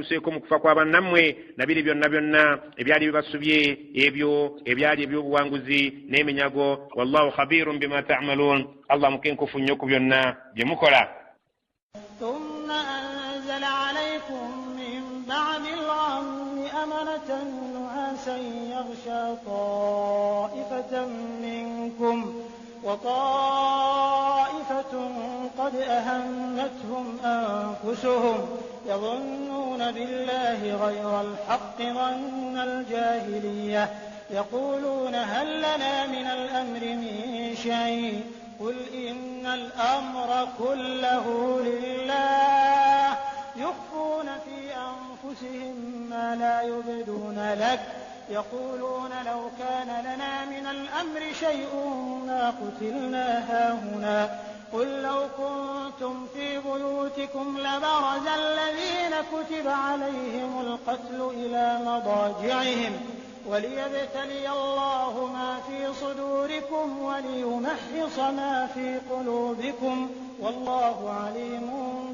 Seeko mu kufa kwa bannammwe na biri byonna byonna ebyali bibasubye, ebyo ebyali eby'obuwanguzi n'eminyago. Wallahu khabirun bima ta'maluun, Allah mukenkufu nnyo ku byonna bye mukola. ثم أنزل عليكم من بعد الغم أمنة نعاسا يغشى طائفة منكم وطائفة قد أهمتهم أنفسهم يظنون بالله غير الحق ظن الجاهلية يقولون هل لنا من الأمر من شيء قل إن الأمر كله لله يخفون في أنفسهم ما لا يبدون لك يقولون لو كان لنا من الأمر شيء ما قتلنا هاهنا قل لو كنتم في بيوتكم لبرز الذين كتب عليهم القتل إلى مضاجعهم وليبتلي الله ما في صدوركم وليمحص ما في قلوبكم والله عليم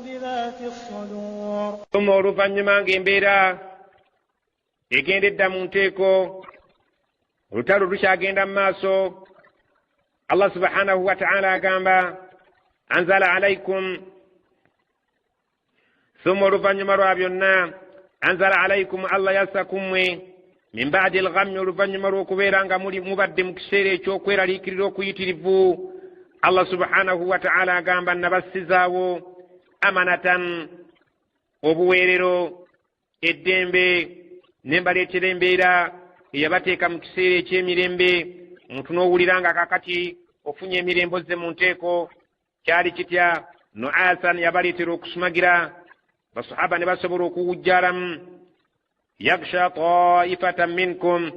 بذات الصدور. ثم oluvannyuma ng'embeera egenda edda mu nteeko, olutalo lukyagenda mu maaso, Allah subhanahu wataala agamba anzala alaikum. Thumma oluvannyuma lwa byonna, anzala alaikum, Allah yassa ku mmwe, min badi lghammi, oluvannyuma lw'okubeera nga muli mubadde mu kiseera eky'okweraliikirira okuyitirivu, Allah subhanahu wataala agamba nabassizaawo amanatan, obuweerero, eddembe, ne mbaleetera embeera eyabateeka mu kiseera eky'emirembe. Omuntu n'owulira nga kakati ofunye emirembe, ozze mu nteeko. Kyali kitya? Nuasan, yabaleetera okusumagira, basahaba ne basobola okuwujjalamu. Yagsha taifatan minkum,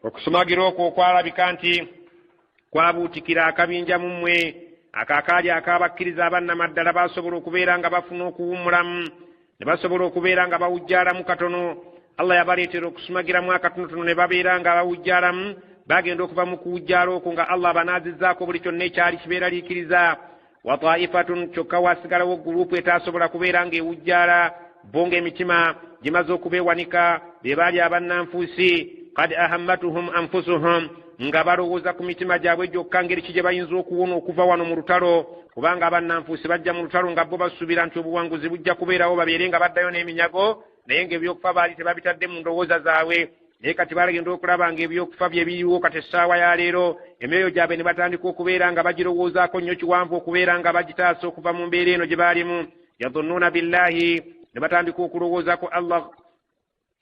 okusumagira okwo okwalabika nti kwabuutikira akabinja mu mmwe, ako akaali ak'abakkiriza abannamaddala, basobola okubeera nga bafuna okuwummulamu ne basobola okubeera nga bawujjalamu katono. Allah yabaleetera okusumagiramu akatonotono ne babeera nga bawujjalamu. Bagenda okuva mu kuwujjala okwo nga Allah abanaazizzaako buli kyonna ekyali kibeeraliikiriza. Wa taifatun, kyokka wasigalawo gurupu etaasobola kubeera ng'ewujjala, bo ng'emitima gimaze okubeewanika, be baali abannanfuusi. Kad ahammatuhum anfusuhum, nga balowooza ku mitima gyabwe gyokka ngeri ki gye bayinza okuwona okuva wano mu lutalo, kubanga abannanfuusi bajja mu lutalo nga bo basuubira nti obuwanguzi bujja kubeerawo, babeere nga baddayo n'eminyago, naye ng'ebyokufa baali tebabitadde mu ndowooza zaabwe. Naye kati balagenda okulaba ng'ebyokufa bye biriwo kati essaawa ya leero, emyoyo gyabwe ne batandika okubeera nga bagirowoozaako nnyo kiwanvu okubeera nga bagitaasa okuva mu mbeera eno gye baalimu. Yadhunnuuna billahi, ne batandika okulowooza ku Allah,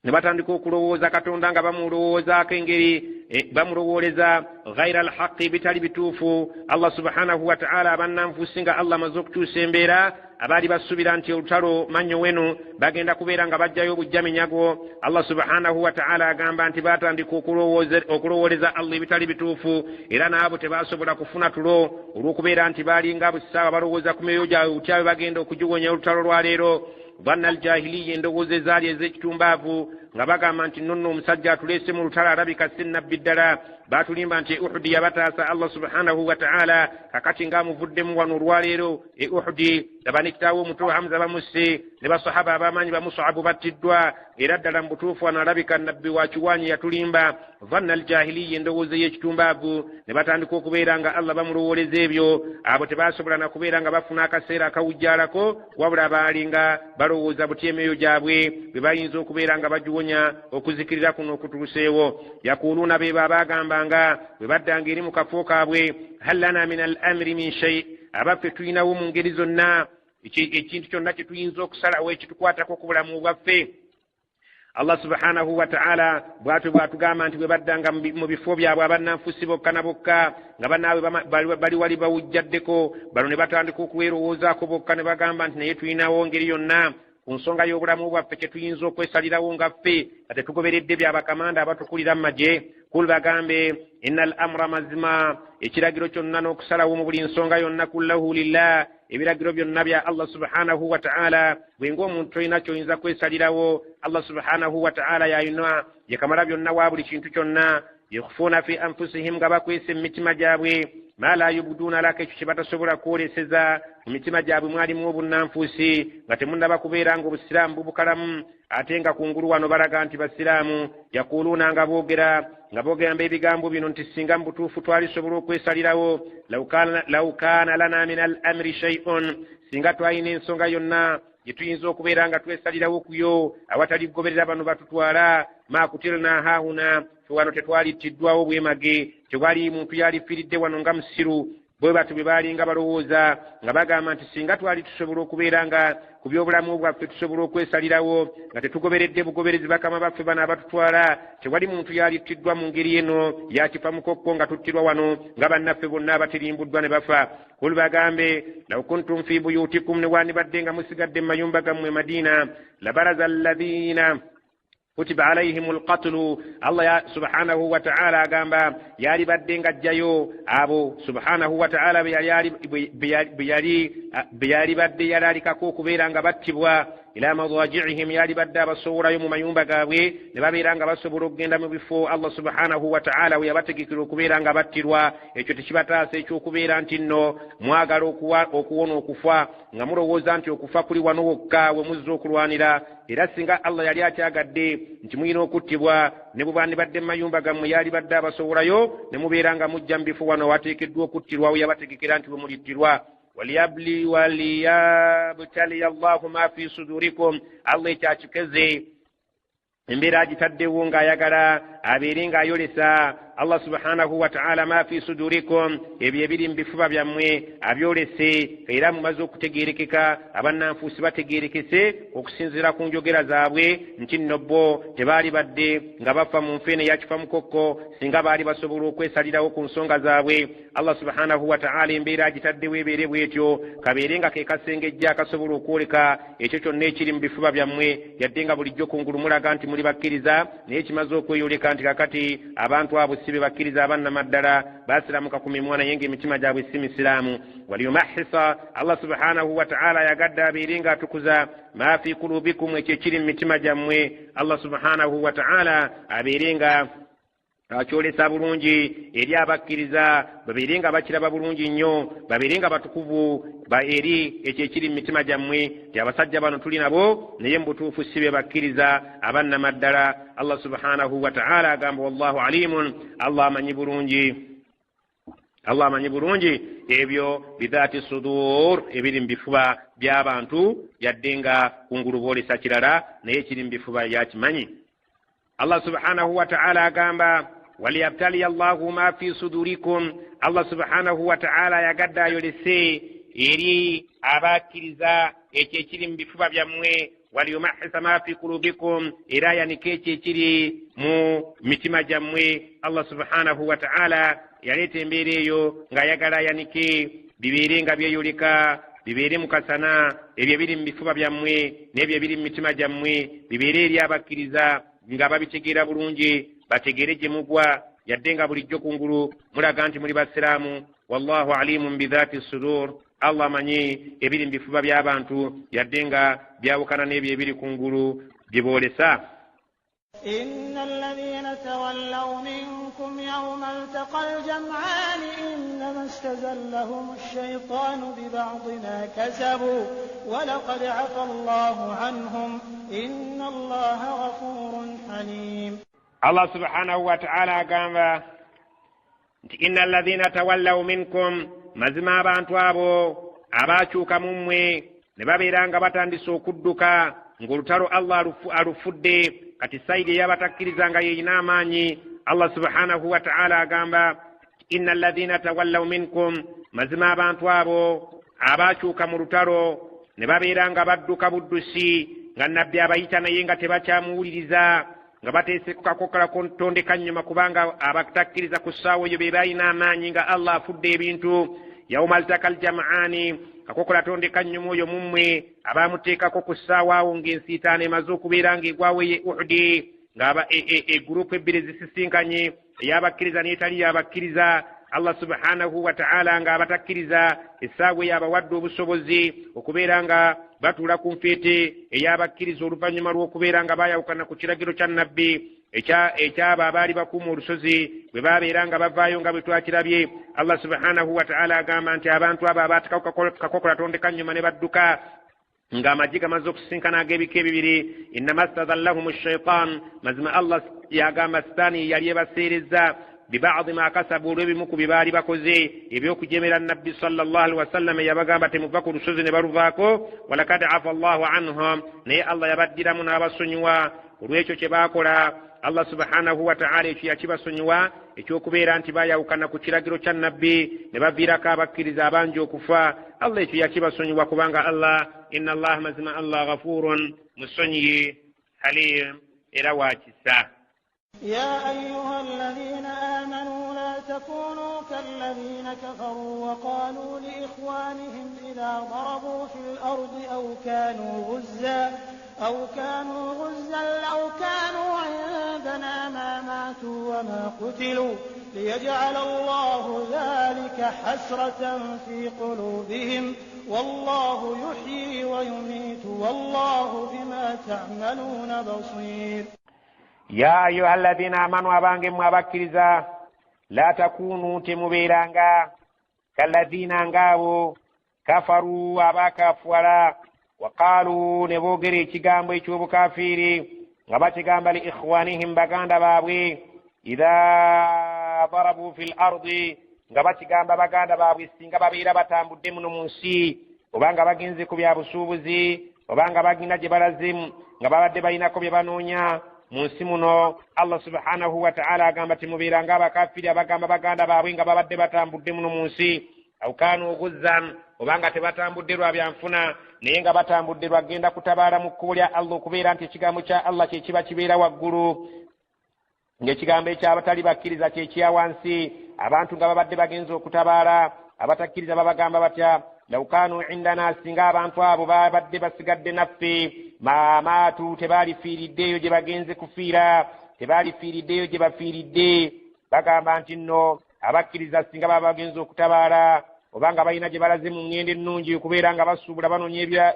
ne batandika okulowooza Katonda nga bamulowoozaako engeri bamulowooleza ghaira alhaqi, bitali bituufu. Allah subhanahu wataala, abannanfuusi nga Allah amaze okukyusa embeera, abaali basuubira nti olutalo mannyo wenu bagenda kubeera nga bajjayo obujja minyago, Allah subhanahu wataala agamba nti batandika okulowooleza Allah ebitali bituufu, era n'abo tebasobola kufuna tulo olw'okubeera nti baalinga busaawa balowooza ku myoyo gyabwe butya bwe bagenda okugiwonya olutalo lwa leero. Dhanna aljahiliya, endowooza ezaali ez'ekitumbaavu, nga bagamba nti nonno omusajja atuleese mu lutalo alabika si nabbi ddala, baatulimba nti e Uhudi yabataasa Allah subhanahu wataala, kakati ng'amuvuddemu wano olwaleero e Uhudi, laba ne kitaawe omuto Hamza bamusse, ne basahaba ab'amaanyi bamusabu battiddwa, era ddala mu butuufu wano alabika nabbi wa kiwaanyi yatulimba. Dhanna aljahiliya, endowooza ey'ekitumbaavu, ne batandika okubeera nga Allah bamulowooleza ebyo. Abo tebasobola na kubeera nga bafuna akaseera akawujjaalako, wabula baalinga balowooza buti emyoyo gyabwe bwe bayinza okubeera nga bagiwonya okuzikirira kuno okutuuseewo. Yakuuluuna, beebo abaagambanga bwe baddanga eri mu kafo kaabwe, hal lana min al amri min shai, abaffe tulinawo mu ngeri zonna ekintu kyonna kye tuyinza okusalawo ekitukwatako ku bulamu bwaffe? Allah subhanahu wataala bwatyo bwatugamba nti bwe baddanga mu bifo byabwe abannanfusi bokka na bokka nga banaabwe bali wali bawujjaddeko, bano ne batandika okwerowoozaako bokka ne bagamba nti naye tulinawo ngeri yonna ku nsonga y'obulamu bwaffe kye tuyinza okwesalirawo nga ffe nga tetugoberedde bya bakamanda abatukulira mu magye? Kul, bagambe, inna al amra, mazima ekiragiro kyonna n'okusalawo mu buli nsonga yonna, kullahu lillah, ebiragiro byonna bya Allah subhanahu wataala. Bwe ng'omuntu tolina kyoyinza kwesalirawo, Allah subhanahu wataala yayina yekamala byonna wa buli kintu kyonna. Yukhfuuna fi anfusihim, nga bakwesa emitima gyabwe, Ma la yubuduuna laka, ekyo kye batasobola kwoleseza mu mitima gyabwe. Mwalimu obunnanfuusi nga temunnaba kubeera nga obusiraamu bubukalamu, ate nga kungulu wano balaga nti basiraamu. Yakuluuna, nga boogera mba ebigambo bino nti singa mu butuufu twalisobola okwesalirawo, law kaana lana min al amri shay'un, singa twalina ensonga yonna gye tuyinza okubeera nga twesalirawo kuyo awatali kugoberera bano batutwala, ma kutilna hahuna, fe wano tetwalittiddwawo bwemage, tewali muntu yalifiiridde wano nga musiru. Bwe batyo bwe baalinga balowooza nga bagamba nti singa twali tusobola okubeera nga ku byobulamu bwaffe tusobola okwesalirawo nga tetugoberedde bugoberezi bakama baffe bano abatutwala, tewali muntu yalittiddwa mu ngeri eno yakifa mukokko nga tuttirwa wano nga bannaffe bonna abatirimbuddwa ne bafa. Kul, bagambe, law kuntum fi buyutikum, ne wandibadde nga musigadde mu mayumba gammwe Madiina, labaraza alladhina kutiba alaihim alqatlu. Allah ya subhanahu wa ta'ala agamba yalibadde ng'ajjayo abo subhanahu wa ta'ala be yalibadde yalalikako okubeera nga battibwa, ila madajiihim, yalibadde abasowolayo mu mayumba gaabwe ne babeera nga basobola okugenda mu bifo Allah subhanahu wa ta'ala we yabategekera okubeera nga battirwa. Ekyo tekibataasa ekyokubeera nti nno mwagala okuwona okufa nga mulowooza nti okufa kuli wano wokka we muzza okulwanira. Era singa Allah yali akyagadde nti mulina okuttibwa, ne bwe bandibadde mu mayumba gammwe yalibadde abasowolayo ne mubeera nga mujja mu bifo wano wateekeddwa okuttirwa we yabategekera nti we mulittirwa. Waliyabtaliya llahu ma fi sudurikum, Allah ekyakikeze embeera agitaddewo ng'ayagala abeere ng'ayolesa Allah subhanahu wa ta'ala ma fi sudurikum, ebyo ebiri mu bifuba byammwe abyolese. Era mumaze okutegeerekeka, abannanfuusi bategeerekese okusinziira ku njogera zaabwe nti nno bo tebaali badde nga bafa mu nfa eno eyakifa mukokko singa baali basobola okwesalirawo ku nsonga zaabwe. Allah subhanahu wa ta'ala embeera agitaddewo ebeere bwetyo, kabeere nga ke kasengejja akasobola okwoleka ekyo kyonna ekiri mu bifuba byammwe. Yadde nga bulijjo kungulu mulaga nti muli bakkiriza, naye kimaze okweyoleka nti kakati abantu abo si be bakkiriza abannamaddala, basiramuka ku mimwa naye ng'emitima gyabwe si misiraamu. Waliyumahisa, Allah subhanahu wa ta'ala ayagadde abeere ng'atukuza ma fi kulubikum, ekyo ekiri mu mitima gyammwe, Allah subhanahu wa ta'ala abeere nga akyolesa bulungi eri abakkiriza, babeere nga bakiraba bulungi nnyo, babeere nga batukuvu eri ekyo ekiri mu mitima gyammwe nti abasajja bano tuli nabo naye mu butuufu si be bakkiriza abannamaddala. Allah subhanahu wa ta'ala agamba wallahu alimun, Allah amanyi bulungi, Allah amanyi bulungi ebyo bidhaati sudur, ebiri mu bifuba by'abantu, yadde nga kungulu boolesa kirala naye ekiri mu bifuba yakimanyi. Allah subhanahu wa ta'ala agamba waliyabtaliya llahu ma fi sudurikum, Allah subhanahu wa ta'ala ayagadde ayolese eri abakkiriza ekyo ekiri mu bifuba byammwe, waliyumahisa ma fi kulubikum, era ayanike ekyo ekiri mu mitima gyammwe. Allah subhanahu wa ta'ala yaleeta embeera eyo ng'ayagala ayanike bibeere nga byeyoleka, bibeere mu kasana, ebyo ebiri mu bifuba byammwe n'ebyo ebiri mu mitima gyammwe bibeere eri abakkiriza nga babitegeera bulungi, bategeere gye mugwa, yadde nga bulijjo kungulu mulaga nti muli basiraamu. Wallahu alimun bidhaati sudur, Allah amanyi ebiri mu bifuba by'abantu yadde nga byawukana n'ebyo ebiri kungulu bye boolesa. إن الذين تولوا منكم يوم التقى الجمعان إنما استزلهم الشيطان ببعض ما كسبوا ولقد عفى الله عنهم إن الله غفور حليم. Allah subhanahu wa ta'ala agamba nti inna alladhina tawallaw minkum, mazima abantu abo abaakyuka mu mmwe ne babeera nga batandise okudduka ng'olutalo Allah alufudde, kati side ey'abatakkiriza nga yeeyina amaanyi. Allah subhanahu wa ta'ala agamba inna alladhina tawallaw minkum, mazima abantu abo abaakyuka mu lutalo ne babeera nga badduka buddusi nga nabbi abayita naye nga tebakyamuwuliriza, nga bateese kukakokola tondeka nnyuma, kubanga abatakkiriza ku ssaawa eyo be balina amaanyi nga Allah afudde ebintu. Yauma altaka aljamaani, kakokola tondeka nnyuma oyo mummwe abamuteekako ku ssaawa awo ng'ensiitaano emaze okubeera ng'egwawo ye Uhudi, ng'aba egurupu ebbiri zisisinkanye, ey'abakkiriza n'etali y'abakkiriza. Allah subhanahu wa ta'ala ng'abatakkiriza essaawa eyo abawadde obusobozi okubeera nga batuula ku nfeete ey'abakkiriza oluvannyuma lw'okubeera nga baayawukana ku kiragiro kya nabbi. Ekyabo abaali bakuuma olusozi bwe babeera nga bavaayo nga bwe twakirabye, Allah subhanahu wataala agamba nti abantu abo abaatekako kakokola tondeka nnyuma ne badduka ng'amagye gamaze okusisinkana ag'ebika ebibiri, innama stazallahum shaitan, mazima Allah yagamba sitaani yali ebaseereza bibadi ma kasabu, olw'ebimu ku bye baali bakoze eby'okujemera Nabbi sallallahu alihi wasallama, yabagamba temuva ku lusozi ne baluvaako. Walakad afa Llahu anhum, naye Allah yabaddiramu n'abasonyiwa olw'ekyo kye baakola. Allah subhanahu wataala ekyo yakibasonyiwa, ekyokubeera nti bayawukana ku kiragiro kya Nabbi ne baviirako abakkiriza abangi okufa. Allah ekyo yakibasonyiwa, kubanga Allah, inna Allaha, mazima Allah, ghafurun, musonyiyi, halim, era wakisa. يا أيها الذين آمنوا لا تكونوا كالذين كفروا وقالوا لإخوانهم إذا ضربوا في الأرض أو كانوا غزا لو كانوا عندنا ما ماتوا وما قتلوا ليجعل الله ذلك حسرة في قلوبهم والله يحيي ويميت والله بما تعملون بصير. Ya ayuha alladhina amanu, abange mmwe abakkiriza, la takunu, temubeeranga, kalladhina, ngaabo, kafaru, abakafuwala, waqaalu, ne boogera ekigambo eky'obukafiiri nga bakigamba, li ikhwanihim, baganda baabwe, idha darabu fi l ardi, nga bakigamba baganda baabwe singa babeera batambudde muno mu nsi, oba nga bagenze ku bya busuubuzi, oba nga bagina gye balaze, nga babadde balinako bye banoonya mu nsi muno. Allah subhanahu wataala agamba timubeeranga abakafiri abagamba baganda baabwe nga babadde batambudde muno mu nsi, aw kanu guzzan, oba nga tebatambudde lwa byanfuna, naye nga batambudde lwagenda kutabaala mu kkubo lya Allah, okubeera nti ekigambo kya Allah kyekiba kibeera waggulu, ng'ekigambo ekyabatali bakkiriza kyekya wansi. Abantu nga babadde bagenza okutabaala, abatakkiriza babagamba batya? Law kanu indana, singa abantu abo babadde basigadde naffe, maamaatu, tebaalifiiriddeeyo gye bagenze kufiira, tebaalifiiriddeeyo gye bafiiridde. Bagamba nti nno abakkiriza singa baba bagenze okutabaala, oba nga balina gye balaze mu ŋŋendo ennungi, okubeera nga basuubula, banoonya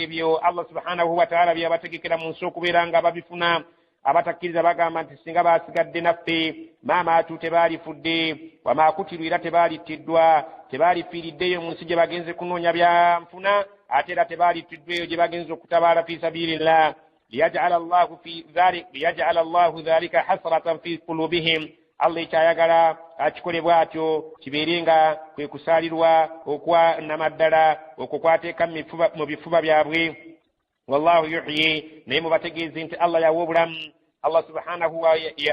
ebyo Allah subhanahu wataala byeyabategekera mu nsi okubeera nga babifuna, abatakkiriza bagamba nti singa basigadde naffe, maamaatu, tebaalifudde, wamaakutiru, era tebaalittiddwa, tebaalifiiriddeeyo mu nsi gye bagenze kunoonya byanfuna, ate era tebaalittiddwa eyo gye bagenze okutabaala fi sabilillah. Liyajala Llahu dhalika hasratan fi qulubihim, Allah ekyayagala akikole bw'atyo kibeere nga kwe kusaalirwa okwa namaddala okwo kwateeka mu bifuba byabwe. Wallahu yuhyi, naye mubategeeze nti Allah yawa obulamu, Allah subhanahu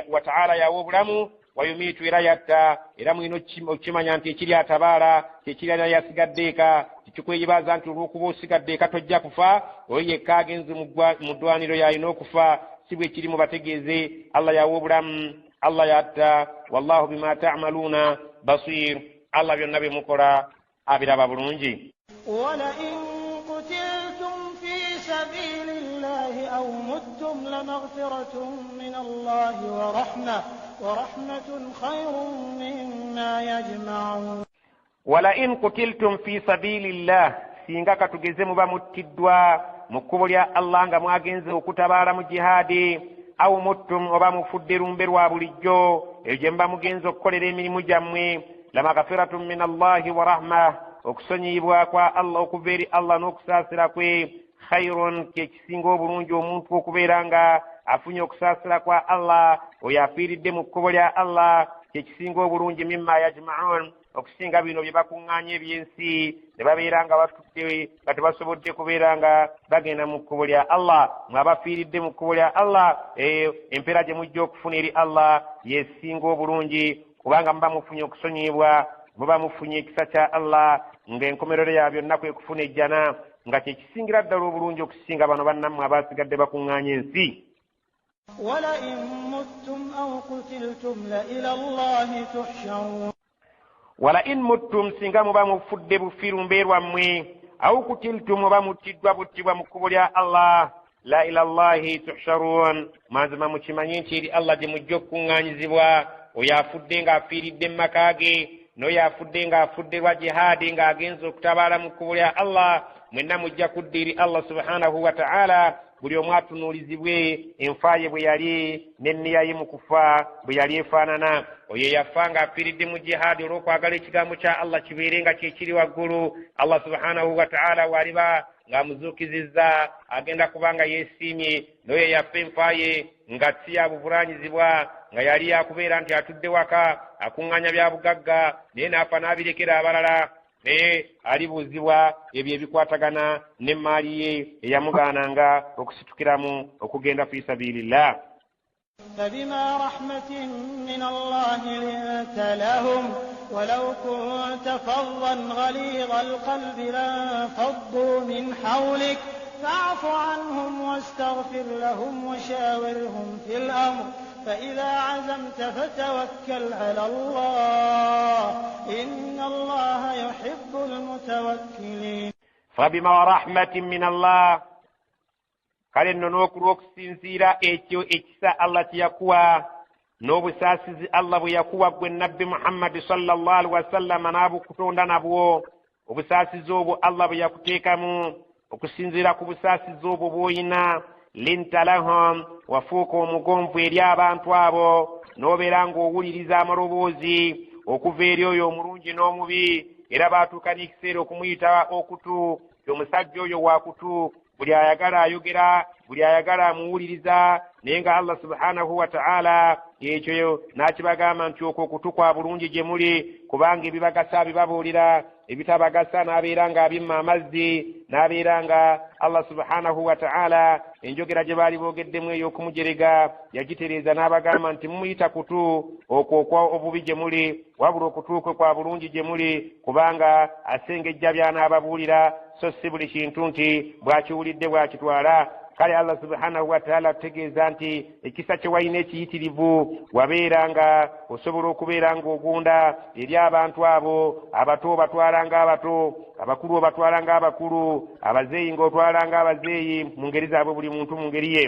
wataala yawa obulamu, wayumiitu, era yatta. Era mulina okukimanya nti ekiri atabaala kyekiri yasigadde eka, tekikweyibaaza nti olw'okuba osigadde eka tojja kufa, oyo yekka agenze mu ddwaniro yalina okufa. Si bwe kiri. Mubategeeze Allah yawa obulamu, Allah yatta. Wallahu bima tamaluuna basir, Allah byonna bye mukola abiraba bulungi. ولئن قتلتم في سبيل الله أو متم لمغفرة من الله ورحمة خير مما يجمعون. ولئن قتلتم في سبيل الله, singa katugeze muba muttiddwa mu kkubo lya Allah nga mwagenze okutabaala mu jihaadi, aw muttum, oba mufudde lumbe lwa bulijjo eyo gye muba mugenze okukolera emirimu gyammwe, lamagfiratun min Allahi wa rahma, okusonyiyibwa kwa Allah okuva eri Allah n'okusaasira kwe, khairun, kyekisinga obulungi omuntu okubeera nga afunye okusaasira kwa Allah, oyo afiiridde mu kkubo lya Allah, kyekisinga obulungi, mimma yajmaun, okusinga bino bye bakuŋŋaanya ebyensi ne babeera nga batudde nga tebasobodde kubeera nga bagenda mu kkubo lya Allah. Mwe abafiiridde mu kkubo lya Allah, empeera gye mujja okufuna eri Allah yesinga obulungi, kubanga muba mufunye okusonyiyibwa, muba mufunye ekisa kya Allah, ng'enkomerero ya byonna kwe kufuna ejjana, nga kyekisingira ddala obulungi okusinga bano bannammwe abasigadde bakuŋŋaanya ensi. ولئن متم أو قتلتم لإلى الله تحشرون. ولئن متم, singa muba mufudde bufiru lwammwe, aw kutiltum, oba muttiddwa buttibwa mu kkubo lya Allah, la ila llahi tuhsharun, mazima mukimanye nti eri Allah gye mujja okukuŋŋaanyizibwa. Oyo afudde ng'afiiridde mu maka ge, n'oyo afudde ng'afudde lwa jihaadi, ng'agenze okutabaala mu kkubo lya Allah, mwenna mujja kudda eri Allah subhanahu wa ta'ala. Buli omu atunuulizibwe enfa ye bwe yali n'enniya ye mu kufa bwe yali efaanana. Oyo eyafa ng'afiiridde mu jihaadi olw'okwagala ekigambo kya Allah kibeere nga kyekiri waggulu, Allah subhanahu wataala w'aliba ng'amuzuukizizza agenda kuba nga yeesiimye. N'oyo eyafa enfa ye nga si ya buvunaanyizibwa, nga yali yakubeera nti atudde waka akuŋŋaanya bya bugagga naye n'afa n'abirekera abalala, naye alibuuzibwa ebyo ebikwatagana n'emmaali ye eyamugaananga okusitukiramu okugenda fi sabilillah. فبما رحمة من الله لنت لهم ولو كنت فظا غليظ القلب لانفضوا من حولك فاعف عنهم واستغفر لهم وشاورهم في الأمر فإذا عزمت فتوكل على الله إن الله يحب المتوكلين. فبما رحمة من الله, kale nno n'okulw'okusinziira ekyo ekisa Allah kye yakuwa n'obusaasizi Allah bwe yakuwa ggwe Nabbi Muhammadi sallallahu alaihi wasallama n'abukutonda nabwo, obusaasizi obwo Allah bwe yakuteekamu, okusinziira ku busaasizi obwo bw'oyina, linta lahum, wafuuka omugonvu eri abantu abo, n'obeera ng'owuliriza amaloboozi okuva eri oyo omulungi n'omubi. Era baatuuka n'ekiseera okumuyita okutu, omusajja oyo wakutu, buli ayagala ayogera, buli ayagala amuwuliriza. Naye nga Allah subhanahu wa ta'ala ekyo n'akibagamba nti okwo okutu kwa bulungi gye muli, kubanga ebibagasa bibabuulira, ebitabagasa n'abeera ng'abimma amazzi, n'abeera nga Allah subhanahu wa ta'ala enjogera gye baali boogeddemu ey'okumujerega yagitereeza n'abagamba nti mumuyita kutu okwo okwa obubi gye muli, wabula okutu kwe kwa bulungi gye muli, kubanga asengejja by'anaababuulira, so si buli kintu nti bw'akiwulidde bw'akitwala. Kale Allah subhanahu wataala atutegeeza nti ekisa kye walina ekiyitirivu, wabeera nga osobola okubeera ng'ogunda eri abantu abo, abato obatwala ng'abato, abakulu obatwala ng'abakulu, abazeeyi ng'otwala ng'abazeeyi mu ngeri zaabwe, buli muntu mu ngeri ye.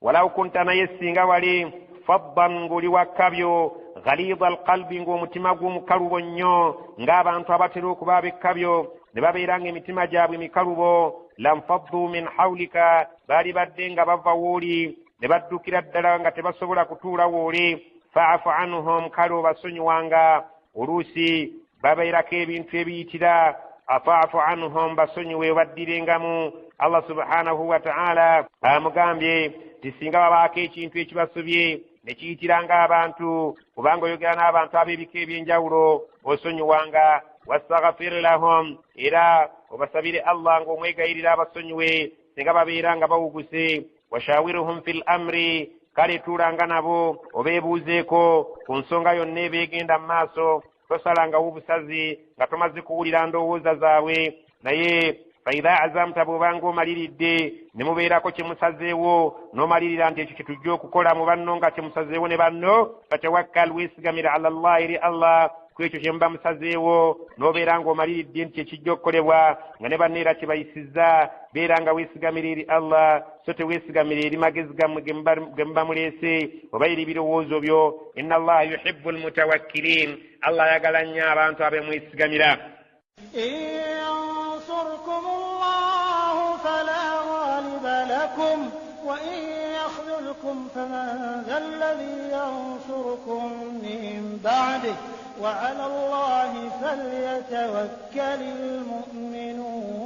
Walaw kunta, naye singa wali faddan, ng'oli wakkabyo, ghalida alqalbi, ng'omutima gw'omukalubo nnyo, ng'abantu abatera okuba ab'ekkabyo ne babeera ng'emitima gyabwe mikalubo, lanfaddu min hawlika, baali badde nga bava wooli ne baddukira ddala nga tebasobola kutuula wooli. Faafu anhum, kale obasonyiwanga, oluusi babeerako ebintu ebiyitira. Faafu anhum, basonyiwe, obaddirengamu. Allah subhanahu wa ta'ala amugambye nti singa babaako ekintu ekibasobye ne kiyitira ng'abantu, kubanga oyogera n'abantu ab'ebika ebyenjawulo, osonyiwanga. Wastaghfir lahum, era obasabire Allah ng'omwegayirira abasonyiwe singa babeera nga bawuguse. Washawiruhum fil amri, kale tuulanga nabo obeebuuzeeko ku nsonga yonna ebeegenda mu maaso, tosalangawo obusazi nga tomaze kuwulira ndowooza zaabwe. Naye faidha azamta, bw'obanga omaliridde ne mubeerako kye musazeewo, n'omalirira nti ekyo kye tujja okukola mu banno nga kye musazeewo ne banno, fatawakkal, weesigamira ala Allah, eri Allah, ku ekyo kye muba musazeewo, n'obeera ng'omaliridde nti kyekijja okukolebwa nga ne banno era kye bayisizza, beera nga weesigamira eri Allah, so teweesigamira eri magezi gammwe ge muba muleese oba eri birowoozo byo. Inna Allaha yuhibbu almutawakkilin, Allah ayagala nnyo abantu abemwesigamira. إن ينصركم الله فلا غالب لكم وإن يخذلكم فمن ذا الذي ينصركم من بعده وعلى الله فليتوكل المؤمنون.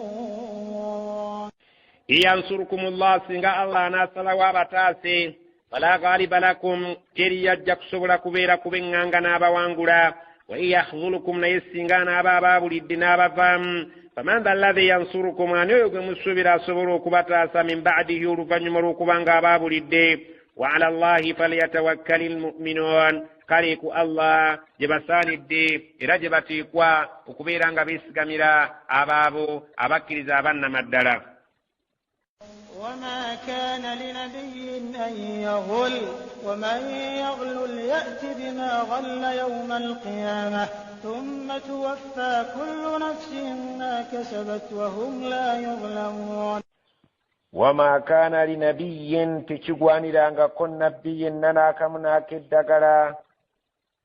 Yansurukum llah, singa Allah anaasalawo abataase, fala ghaliba lakum, teri yajja kusobola kubeera kubeŋŋanga n'abawangula. Wa in yakhzulukum, naye singa anaaba abaabulidde n'abavaamu, faman dha alladhi yansurukum, ani oyo gwe musuubira asobola okubataasa, min badihi, oluvannyuma lw'okuba nga abaabulidde. Wa ala llahi falyatawakkali lmuminun, kale ku Allah gye basaanidde era gye bateekwa okubeera nga beesigamira abaabo abakkiriza abannamaddala. وما كان لنبي أن يغل ومن يغلل يأت بما غل يوم القيامة ثم توفى كل نفس ما كسبت وهم لا يظلمون. Wama kaana linabiyin, tekigwanirangako nabbi yenna n'akamu n'akeddagala,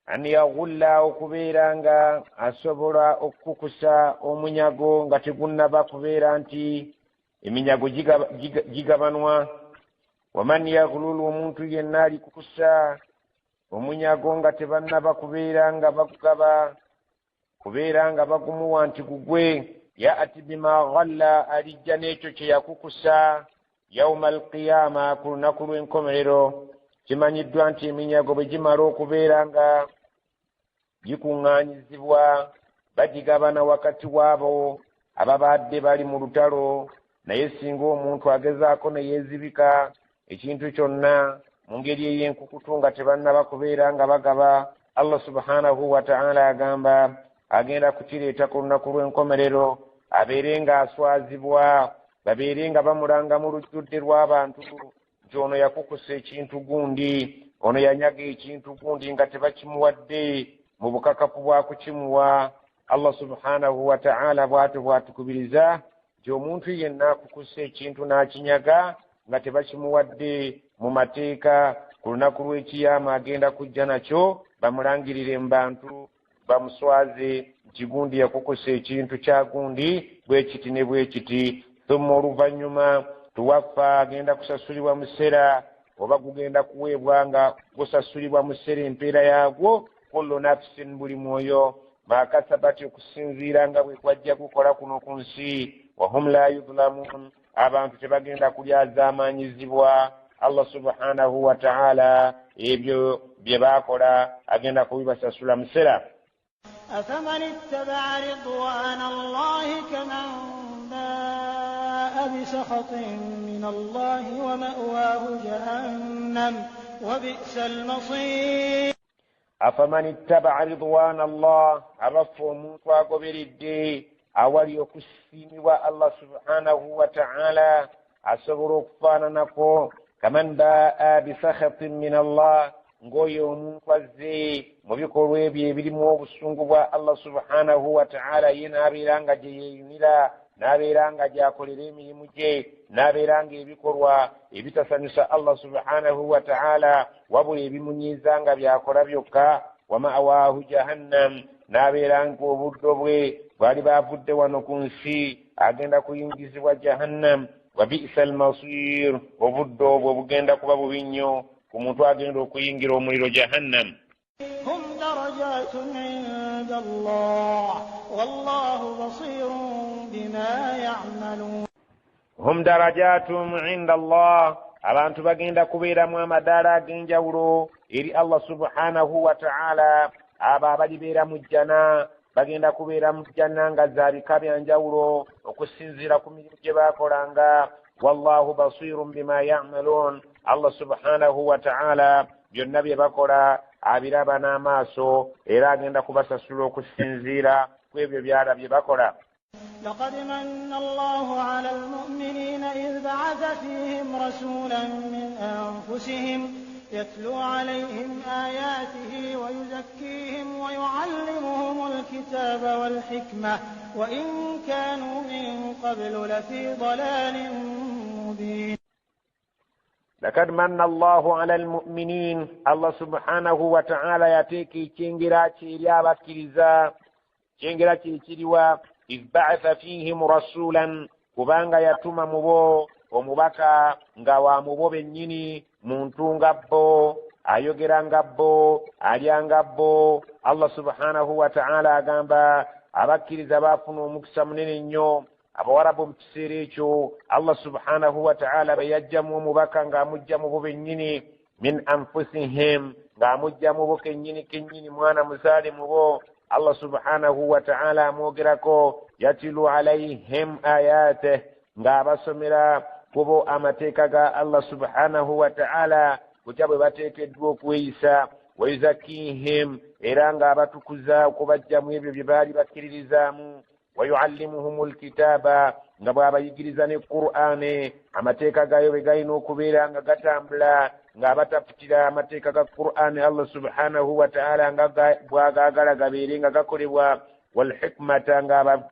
an yagulla, okubeera nga asobola okukukusa omunyago nga tegunnaba kubeera nti Eminyago gigabanwa. Waman yaghlul, omuntu yenna alikukusa omunyago nga tebannaba kubeera nga bagugaba, kubeera nga bagumuwa nti gugwe, ya'ti bima ghalla, alijja n'ekyo kye yakukusa yauma alqiyama, ku lunaku lw'enkomerero. Kimanyiddwa nti eminyago bwe gimala okubeera nga gikuŋŋaanyizibwa, bagigabana wakati waabo ababadde bali mu lutalo. Naye singa omuntu agezaako ne yeezibika ekintu kyonna mu ngeri ey'enkukutu nga tebannaba kubeera nga bagaba, Allah subhanahu wa ta'ala agamba agenda kukireeta ku lunaku lw'enkomerero, abeere nga aswazibwa, babeere nga bamulanga mu lujjudde lw'abantu nti ono yakukusa ekintu gundi, ono yanyaga ekintu gundi nga tebakimuwadde mu bukakafu bwa kukimuwa. Allah subhanahu wa ta'ala bw'atyo bw'atukubiriza nti omuntu yenna akukusa ekintu n'akinyaga nga tebakimuwadde mu mateeka, ku lunaku lw'ekiyama agenda kujja nakyo bamulangirire mu bantu, bamuswaze nti gundi yakukusa ekintu kya gundi bwe kiti ne bwe kiti. Thumma, oluvannyuma, tuwaffa, agenda kusasulibwa musera, oba gugenda kuweebwa nga gusasulibwa musera empeera yaagwo, kullu nafsin, buli mwoyo, makasabati, okusinziira nga bwe gwajja gukola kuno ku nsi. Wahum la yudlamun, abantu tebagenda kulyazaamaanyizibwa. Allah subhanahu wa ta'ala ebyo bye baakola agenda kubibasasula musera. أفمن اتبع رضوان الله كمن باء بسخط من الله ومأواه جهنم وبئس المصير. Afaman ittabaa ridwana Allah, abaffe omuntu agoberedde awali okusiimibwa Allah subhanahu wa ta'ala asobola okufaananako kaman baa bisakhatin min Allah, ng'oyo omuntu azze mu bikolwa ebyo ebirimu obusungu bwa Allah subhanahu wa ta'ala, ye n'abeera nga gye yeeyunira, n'abeera nga gy'akolera emirimu gye, n'abeera nga ebikolwa ebitasanyusa Allah subhanahu wa ta'ala wabula ebimunyiiza nga byakola byokka, wa ma'waahu jahannam, n'abeera nga obuddo bwe bwali baavudde wano ku nsi agenda kuyingizibwa jahannam, wa bi'sa almasir, obuddo obwo bugenda kuba bubi nnyo ku muntu agenda okuyingira omuliro jahannam. هم درجات عند الله والله بصير بما يعملون. Hum darajatum inda Allah, abantu bagenda kubeeramu amadaala ag'enjawulo eri Allah subhanahu wa ta'ala. Abo abalibeera mu jjana bagenda kubeera mu jjana nga za bika bya njawulo okusinziira ku mirimu gye baakolanga. Wallahu basirun bima ya'malun, Allah subhanahu wa ta'ala byonna bye bakola abiraba n'amaaso, era agenda kubasasula okusinziira ku ebyo byalabye bakola. لقد من الله على المؤمنين إذ بعث فيهم رسولا من أنفسهم يتلو عليهم آياته ويزكيهم ويعلمهم الكتاب والحكمة وإن كانوا من قبل لفي ضلال مبين. Lakad manna Allahu ala almu'minin, Allah subhanahu wa ta'ala yateeka ekyengera kye eri abakkiriza. Kyengera kye kiriwa? Idh ba'atha fihim rasulan, kubanga yatuma mu bo omubaka nga wa mu bo bennyini, muntu nga bo, ayogera nga bo, alya nga bo. Allah subhanahu wa ta'ala agamba abakkiriza baafuna omukisa munene nnyo. Abawarabu mu kiseera ekyo Allah subhanahu wa ta'ala bwe yajjamu omubaka ng'amujja mu bo bennyini, min anfusihim, ng'amujja mu bo kennyini kennyini, mwana muzaale mu bo. Allah subhanahu wa ta'ala amwogerako yatilu alaihim ayatih, ng'abasomera kubo amateeka ga Allah subhanahu wa ta'ala kutya bwe bateekeddwa okweyisa, wayuzakihim, era ng'abatukuza okubajjamu ebyo bye baali bakkiririzaamu, wayuallimuhum lkitaaba, nga bw'abayigiriza ne Qur'ane, amateeka gaayo bwe galina okubeera nga gatambula, ng'abataputira amateeka ga Qur'ane Allah subhanahu wa ta'ala nga bw'agaagala gabeere nga gakolebwa, walhikmata, nga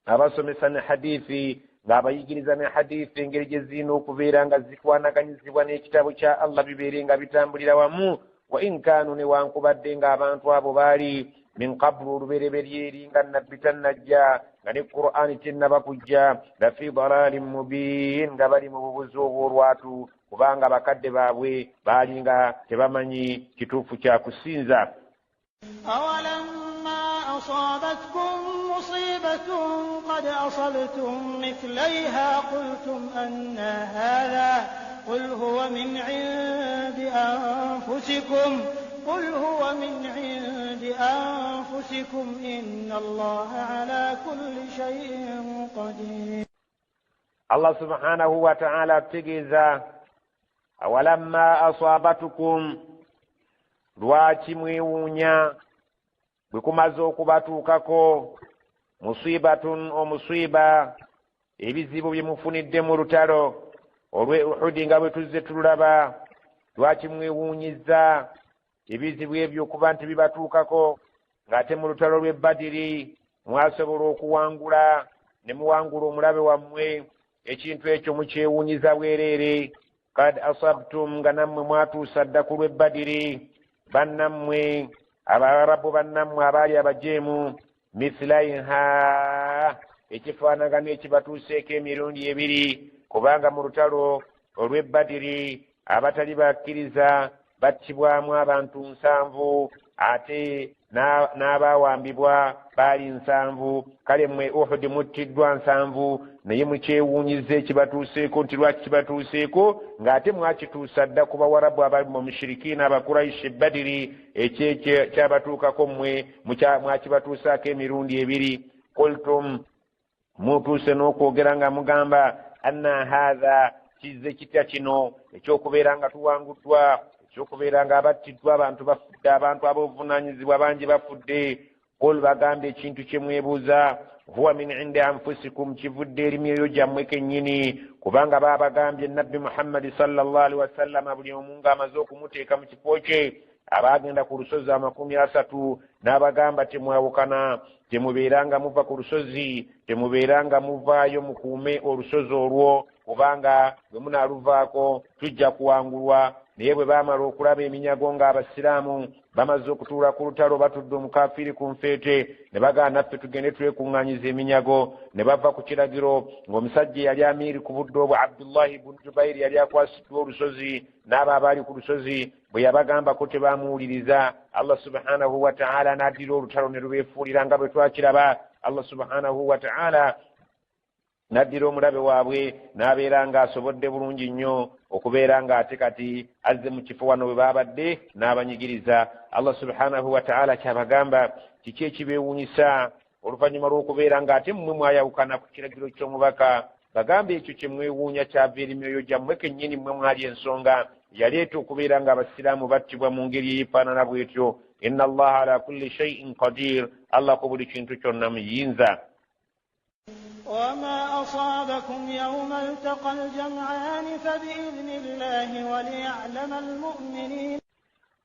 abasomesa ne hadithi, ng'abayigiriza ne hadithi engeri gye zirina okubeera nga zikwanaganyizibwa n'ekitabo kya Allah bibeere nga bitambulira wamu. Wa in kaanu, newankubadde ng'abantu abo baali min qabulu, olubereberye eri nga nabbi tannajja, Nga ne Qur'ani tennaba kujja, lafi dalalin mubin, nga bali mu bubuzi obw'olwatu, kubanga bakadde baabwe baalinga tebamanyi kituufu kya kusinza. Awalamma asabatkum musibatun qad asabtum mithlaiha qultum anna hadha qul huwa min indi anfusikum qul huwa min indi anfusikum inna Allaha ala kulli shay'in qadir. Allah subhanahu wa ta'ala atutegeeza awalamma asabatukum, lwaki mwewuunya bwe kumaze okubatuukako musibatun, omusiba, ebizibu bye mufunidde mu lutalo olw'e Uhudi nga bwe tuzze tululaba. Lwaki mwewuunyizza ebizibu ebyo okuba nti bibatuukako, ng'ate mu lutalo lw'e Badiri mwasobola okuwangula ne muwangula omulabe wammwe? Ekintu ekyo mukyewuunyiza bwereere. Kad asabtum, nga nammwe mwatuusa dda ku lw'e Badiri bannammwe Abarabu, bannammwe abaali abajeemu, mithlaiha, ekifaanagana ekibatuuseeko emirundi ebiri, kubanga mu lutalo olw'e Badiri abatali bakkiriza battibwamu abantu 7, ate n'abaawambibwa baali 7. Kale mmwe Uhudi muttiddwa 7, naye mukyewuunyiza ekibatuuseeko nti lwaki kibatuuseeko, ng'ate mwakituusa dda ku Bawarabu abali mu mushirikiina Abakuraishi Badiri. Ekyo kyabatuukako mmwe mwakibatuusaako emirundi ebiri. Qultum, mutuuse n'okwogera nga mugamba anna haatha, kizze kitya kino ekyokubeera nga tuwanguddwa, ekyokubeera nga abattiddwa abantu bafudde, abantu ab'obuvunaanyizibwa bangi bafudde. Qul, bagamba ekintu kye mwebuuza, huwa min indi anfusikum, kivudde eri myoyo gyammwe kennyini, kubanga baabagambye Nabbi Muhammadi sallallahu alaihi wasallama buli omu ng'amaze okumuteeka mu kifo kye, abaagenda ku lusozi 30, n'abagamba temwawukana, temubeeranga muva ku lusozi, temubeeranga muvaayo, mukuume olusozi olwo, kubanga bwe munaaluvaako tujja kuwangulwa. Naye bwe baamala okulaba eminyago ng'Abasiraamu bamaze okutuula ku lutalo, batudde omukafiiri ku nfeete, ne bagamba naffe tugende twekuŋŋaanyiza eminyago, ne bava ku kiragiro ng'omusajja eyali amiiri ku budde obwo, Abdullahi ibunu Jubairi, yali akwasiddwa olusozi n'abo abaali ku lusozi, bwe yabagambako tebamuwuliriza. Allah subhanahu wa ta'ala n'addira olutalo ne lubeefuulira nga bwe twakiraba. Allah subhanahu wa ta'ala n'addira omulabe waabwe n'abeera ng'asobodde bulungi nnyo okubeera ng'ate kati azze mu kifo wano we baabadde n'abanyigiriza. Allah subhanahu wa ta'ala kyabagamba kiki ekibeewuunyisa oluvannyuma lw'okubeera ng'ate mmwe mwayawukana ku kiragiro ky'omubaka? Bagamba ekyo kye mwewuunya kyava eri myoyo gyammwe kennyini, mmwe mwali ensonga yaleeta okubeera ng'Abasiraamu battibwa mu ngeri eyeefaanana bw'etyo. Inna Allaha ala kulli shay'in qadir, Allah ku buli kintu kyonna muyinza. وما أصابكم يوم التقى الجمعان فبإذن الله وليعلم المؤمنين.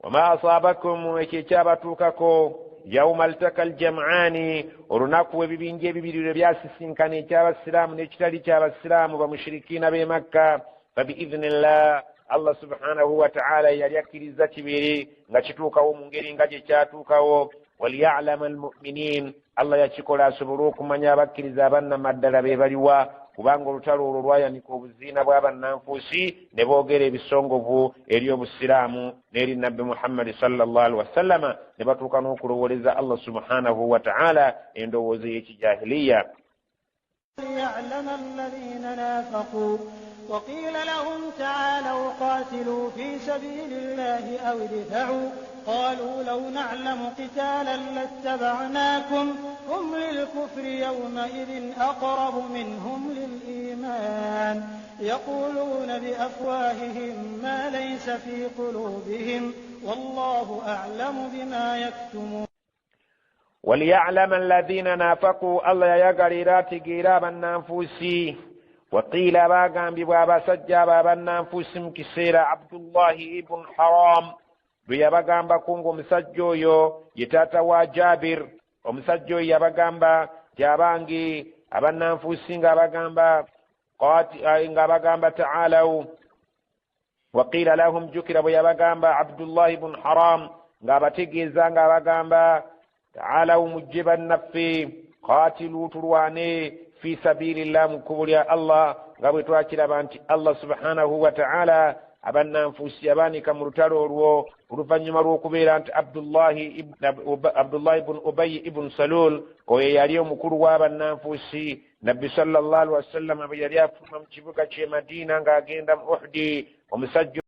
وما أصابكم, ekyo ekyabatuukako, yauma altaka aljam'ani, olunaku ebibinja ebibiri lwe byasisinkana, ekyabasiraamu n'ekitali kyabasiraamu bamushirikiina b'e Makka, fabiidhnillah, Allah subhanahu wa ta'ala yali akkiriza kibiri nga kituukawo mu ngeri nga gye kyatuukawo. Waliyalama almuminin, Allah yakikola asobole okumanya abakkiriza abannamaddala be baliwa, kubanga olutalo olwo lwayanika obuziina bw'abannanfuusi ne boogera ebisongovu eri Obusiraamu n'eri Nabbi Muhammadi sallallahu alihi wasallama, ne batuuka n'okulowooleza Allah subhanahu wa ta'ala endowooza ey'ekijahiliya. ليعلم الذين نافقوا وقيل لهم تعالوا قاتلوا في سبيل الله أو ادفعوا قالوا لو نعلم قتالا لاتبعناكم هم للكفر يومئذ أقرب منهم للإيمان يقولون بأفواههم ما ليس في قلوبهم والله أعلم بما يكتمون. وليعلم الذين نافقوا, Allah yayagala era ategeera abannanfuusi. Waqiila, baagambibwa abasajja abo abannanfuusi mu kiseera Abdullahi ibun Haram lwe yabagambako, ng'omusajja oyo ye taata wa Jabir. Omusajja oyo yabagamba nti abange abannanfuusi, ng'abagamba taalawu, waqiila lahum, jjukira bwe yabagamba Abdullahi ibun Haram ng'abategeeza ng'abagamba taalawu, mujje bannaffe. Qatilu, tulwane, fi sabilillah, mu kkubo lya Allah, nga bwe twakiraba nti Allah subhanahu wataala abannanfuusi yabaanika mu lutalo olwo oluvannyuma lw'okubeera nti Abdullahi ibunu Ubayi ibunu Salul, oyo yali omukulu w'abannanfuusi, Nabbi sallallahu alihi wasallama bwe yali afuluma mu kibuga ky'e Madiina ng'agenda mu Uhudi, omusajja